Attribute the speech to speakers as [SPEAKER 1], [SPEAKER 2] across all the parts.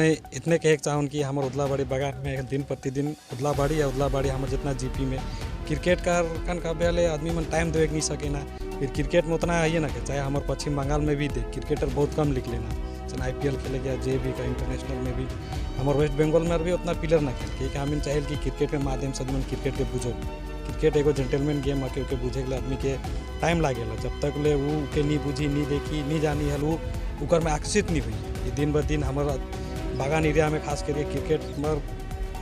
[SPEAKER 1] मैं इतने कहे चाहूँ कि हमार उदलाबाड़ी बागान में दिन प्रतिदिन उदलाबाड़ी या उदलाबाड़ी हमार जितना जीपी में क्रिकेट का कन का बेले आदमी मन टाइम देवे के नहीं सके ना। फिर क्रिकेट में उतना है ना कि चाहे हमारे पश्चिम बंगाल में भी देख क्रिकेटर बहुत कम लिख लेना, चाहे आईपीएल खेले गया जे भी का इंटरनेशनल में भी हमारे वेस्ट बंगाल में भी उतना प्लेयर ना खेल के हम चाहे कि क्रिकेट के माध्यम से आदमी क्रिकेट के बुझो। क्रिकेट एगो जेंटलमैन गेम है के बुझे के आदमी के टाइम लागेला, जब तक ले वो के नहीं बुझी नहीं देखी नहीं जानी हल वो उकर में आकर्षित नहीं हुई। ये दिन ब दिन हमारा बागान एरिया में खास करके क्रिकेट में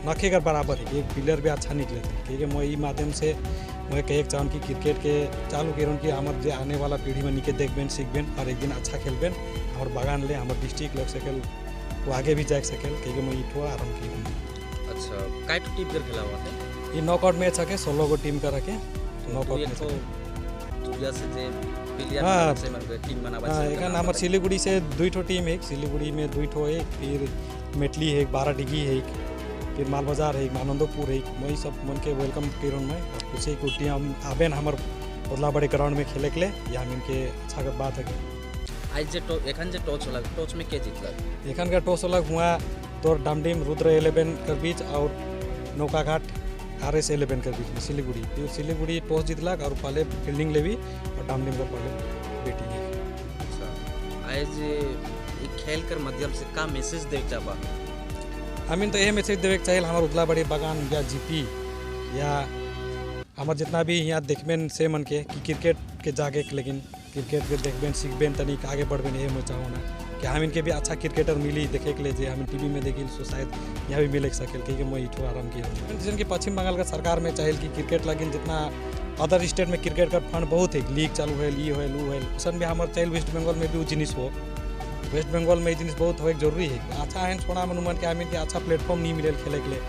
[SPEAKER 1] नखे कर बराबर है, एक प्लेयर भी अच्छा निकले थे। ठीक है, मैं ई माध्यम से मैं कहे चाहूँ कि क्रिकेट के चालू करूँ कि हमारे जो आने वाला पीढ़ी में निके देखबेन सीखबेन और एक दिन अच्छा खेलबेन हमारे बागान ले हमारे डिस्ट्रिक्ट लग सकेल वो आगे भी जा सकेल। क्योंकि मैं ई ठो आराम की।
[SPEAKER 2] अच्छा, काय ठो टीम कर खेला हुआ है?
[SPEAKER 1] ये नॉकआउट मैच है, 16 गो टीम कर रखे नॉकआउट मैच।
[SPEAKER 2] दुनिया से जे प्लेयर से मन टीम बनावा।
[SPEAKER 1] हां, एखन हमर सिलीगुड़ी से 2 ठो टीम है, सिलीगुड़ी में 2 ठो है, फिर मेटली है, 12 डिगी है, फिर मालबाजार है, आनंदपुर है। वही सब मन के welcome करूँ मैं खुशी की टीम आबेन हमार उदलाबाड़ी ग्राउंड में खेले के लिए, यह हम इनके अच्छा बात है।
[SPEAKER 2] आज जे एखन जे टॉस होला, टॉस में के जीतलक?
[SPEAKER 1] एखन का टॉस होला हुआ तो डामडीम रुद्र 11 के बीच और नौकाघाट RS 11 के बीच में सिलीगुड़ी। फिर सिलीगुड़ी टॉस जीतलक और पहले फील्डिंग लेवी और डामडीम का पहले बैटिंग है।
[SPEAKER 2] अच्छा, आज ये खेल कर माध्यम से का मैसेज देवे चाहबा?
[SPEAKER 1] हमें तो यह मैसेज देवे के चाहिए हमारे उदलाबाड़ी बागान या जीपी या हमार जितना भी यहाँ देखबेन से मन के कि क्रिकेट के जागे, लेकिन क्रिकेट के देखबेन सीखबेन तनिक आगे बढ़बेन। ये मैं चाहूँ ना कि हम इनके भी अच्छा क्रिकेटर मिली देखे के लिए, जे हम टीवी में देखी सो शायद यहाँ भी मिले सकेल। क्योंकि मैं इठो आराम की जैसे कि पश्चिम बंगाल का सरकार में चाहिए कि क्रिकेट लगिन जितना अदर स्टेट में क्रिकेट का फंड बहुत है, लीग चालू है, ली है लू है, उसन भी हमारे चाहिए वेस्ट बंगाल में भी वो जिनिस हो। वेस्ट बंगाल में ये जिनिस बहुत हो जरूरी है। अच्छा है छोड़ा मन के हमें अच्छा प्लेटफॉर्म नहीं मिले खेले के लिए।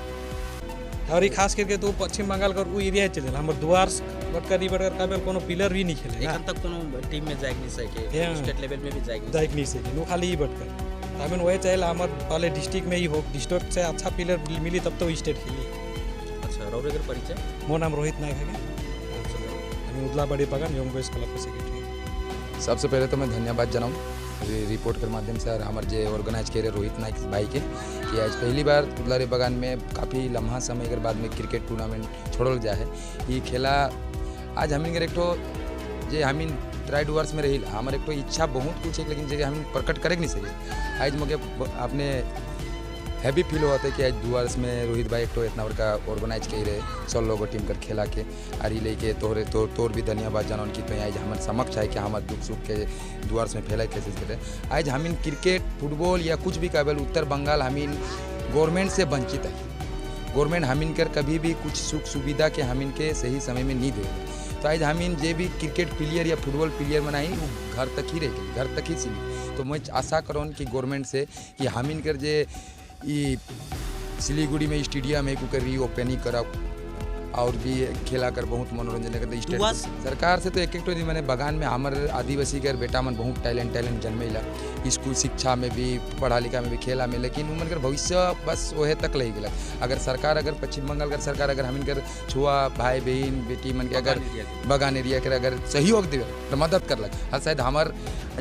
[SPEAKER 1] और ये खास करके तो पश्चिम बंगाल का वो एरिया चले हमारे दुआर बटकर ई बटकर काबेल कोनो प्लेयर भी नहीं खेले
[SPEAKER 2] एखन तक, कोनो टीम में जाए नहीं सके, स्टेट लेवल में भी जाए
[SPEAKER 1] नहीं सके, नो खाली ई बटकर हमें वही चाहिए हमारे पहले डिस्ट्रिक्ट में ही हो, डिस्ट्रिक्ट से अच्छा प्लेयर मिली तब तो स्टेट खेली।
[SPEAKER 2] अच्छा, रौरेकर परिचय?
[SPEAKER 1] मोर नाम रोहित नायक है, हमें उदलाबाड़ी बागान यंग बॉयज क्लब के सेक्रेटरी।
[SPEAKER 3] सबसे पहले तो मैं धन्यवाद जनाऊँ रिपोर्ट के माध्यम से और हमारे जो ऑर्गेनाइज करे रोहित नाइक भाई के कि आज पहली बार उदलाबाड़ी बागान में काफ़ी लम्हा समय के बाद में क्रिकेट टूर्नामेंट छोड़ल जाए है। ये खेला आज हमीन एक ठो जे हमीन ट्राई डुअर्स में रही हमारे एक इच्छा बहुत कुछ है, लेकिन जे हम प्रकट करे नहीं सके। आज मुझे अपने हैप्पी फील होता है कि आज डुअर्स में रोहित भाई एक तो इतना बड़का ऑर्गेनाइज कर रहे 16 लोगों टीम कर खेला के और ये लेके तोहरे तोर भी धन्यवाद जाना उनकी। तो आज हमारे समक्ष है कि हमारे दुख सुख के डुअर्स में फैलाए कैसे करे। आज हम इन क्रिकेट फुटबॉल या कुछ भी काबिल उत्तर बंगाल हम इन गवर्नमेंट से वंचित है। गवर्नमेंट हम इनकर कभी भी कुछ सुख सुविधा के हम इनके सही समय में नहीं दे। तो आज हम इन जे भी क्रिकेट प्लेयर या फुटबॉल प्लेयर बनाई वो घर तक ही रह गए, घर तक ही सीमित। तो मैं आशा करूँ कि गवर्नमेंट से कि हम इनकर जे ये सिलीगुड़ी में स्टेडियम है कुकर रीओपनिंग करा और भी खेला कर बहुत मनोरंजन करते स्टेट सरकार से तो एक एक तो मैंने बगान में हमारे आदिवासी के बेटा मन बहुत टैलेंट टैलेंट जन्मेला स्कूल शिक्षा में भी पढ़ा लिखा में भी खेला में, लेकिन उन कर भविष्य बस वह तक लग गया। अगर सरकार अगर पश्चिम बंगाल कर सरकार अगर हम इनकर छुआ भाई बहन बेटी मन के अगर बगान एरिया के अगर सहयोग दे तो मदद कर लग हाँ शायद हमार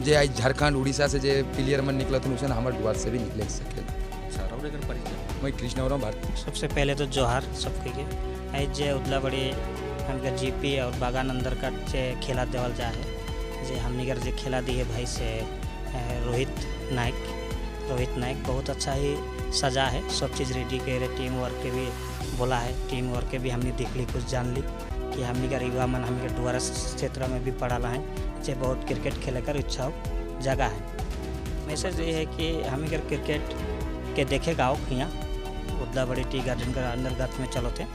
[SPEAKER 3] जे आज झारखंड उड़ीसा से जे प्लेयर मन निकलत उसे हमारे डुआर से भी निकले सके। मैं कृष्ण भारत।
[SPEAKER 4] सबसे पहले तो जोहार सबके के आज जे उदलाबाड़ी हमके जीपी और बागान अंदर का जे खेला देवल जा है जे हमनी के जे खेला दी है भाई से रोहित नायक बहुत अच्छा ही सजा है, सब चीज़ रेडी करे, टीम वर्क के भी बोला है, टीम वर्क के भी हमने देख ली, कुछ जान ली कि हमनी का युवा मन हमनी के डुआरस क्षेत्र में भी पढ़ा है जे बहुत क्रिकेट खेले कर इच्छा जगह है। मैसेज ये है कि हमें क्रिकेट के देखे गाँव यहाँ उदलाबाड़ी टी गार्डन के अंतर्गत में चलो थे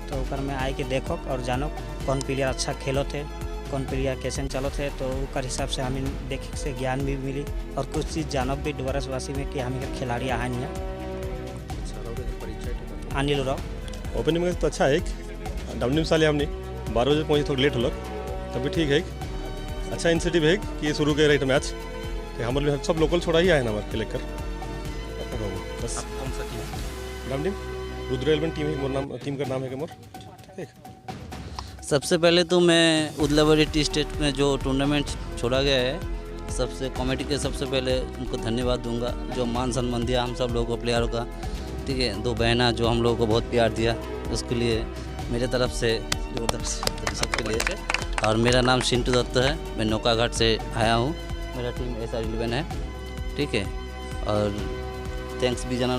[SPEAKER 4] तो ओकर में आए के देखो और जानो कौन प्लेयर अच्छा खेलो थे, कौन प्लेयर कैसे चलो थे, तो ओकर हिसाब से हमें देखे से ज्ञान भी मिली और कुछ चीज़ जानब भी डुआरसवासी में कि हमें खिलाड़ी आए यहाँ। अनिल राव।
[SPEAKER 5] ओपनिंग में तो अच्छा है, डामडीम साले हमने 12 बजे पहुँचे, थोड़ा लेट होलक तब भी ठीक है। अच्छा इनिशिएटिव है कि ये शुरू कर रहे मैच तो हमारे सब लोकल छोड़ा ही आए ना हमारे लेकर। बस
[SPEAKER 2] आप कौन सा टीम?
[SPEAKER 5] डामडीम रुद्र 11 टीम है, मोर नाम टीम का नाम है मोर। ठीक।
[SPEAKER 6] सबसे पहले तो मैं उदलाबाड़ी टी स्टेट में जो टूर्नामेंट छोड़ा गया है सबसे कमेटी के सबसे पहले उनको धन्यवाद दूंगा, जो मान सम्मान दिया हम सब लोगों को, प्लेयरों का। ठीक है, दो बहना जो हम लोगों को बहुत प्यार दिया, उसके लिए मेरे तरफ से जोरदार सबके लिए। और मेरा नाम शिंटू दत्त है, मैं नौकाघाट से आया हूँ। मेरा टीम SR 11 है। ठीक है, और thanks भी जाना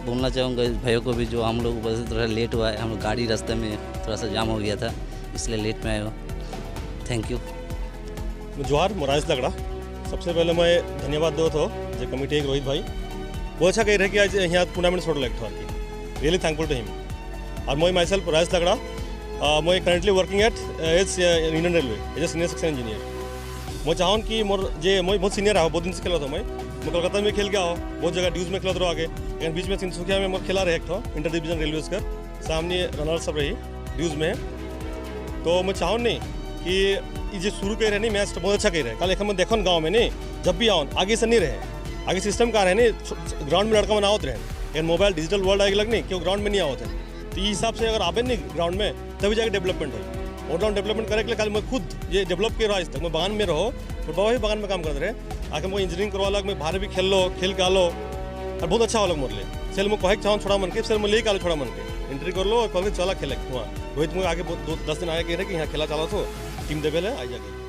[SPEAKER 6] बोलना चाहूँगा इस भाइयों को भी, जो हम लोग बस थोड़ा लेट हुआ है, हम लोग गाड़ी रास्ते में थोड़ा सा जाम हो गया था, इसलिए लेट में आए हो। Thank you.
[SPEAKER 5] जोहार, मोराज लगड़ा। सबसे पहले मैं धन्यवाद दो थो जो कमेटी एक रोहित भाई बहुत अच्छा कह रहे कि आज यहाँ टूर्नामेंट छोड़ लग थो। Really thankful to him. और मैं my self राज लगड़ा, मैं currently working at as Indian Railway as a senior section engineer. मैं चाहूँ कि मोर जे मैं बहुत सीनियर आओ, बहुत दिन से खेला था मैं कोलकाता में खेल के आओ, बहुत जगह ड्यूज में खेलत रहो आगे, लेकिन बीच में तिनसुकिया में मोर खेला रहे एक ठो इंटर डिवीजन रेलवेज कर सामने रनर सब रही ड्यूज में। तो मैं चाहूँ नहीं कि ये जो शुरू कर रहे नहीं मैच तो बहुत अच्छा कर रहे। कल एक हम देखो गाँव में नहीं, जब भी आओ आगे से नहीं रहे, आगे सिस्टम का रहे नहीं, ग्राउंड में लड़का मन आवत रहे, लेकिन मोबाइल डिजिटल वर्ल्ड आगे लग नहीं क्यों ग्राउंड में नहीं आवत है। तो ये हिसाब से अगर आवे नहीं ग्राउंड में तभी जाके डेवलपमेंट हो। ऑलराउंड डेवलपमेंट करे के लिए कल मैं खुद ये डेवलप कर रहा आज तक मैं बागान में रहो और बाबा भी बागान में काम करते रहे, आके मैं इंजीनियरिंग करवा लग, मैं बाहर भी खेल लो, खेल के आलो और बहुत अच्छा हो मोर ले। सेल मैं कहे चाहूँ छोड़ा मन के, सेल मैं लेके आलो छोड़ा मन के एंट्री कर लो और कह चला खेले वहाँ। रोहित मुझे आगे 10 दिन आगे कह रहे कि यहाँ खेला चला तो टीम देवे ले आई जाके।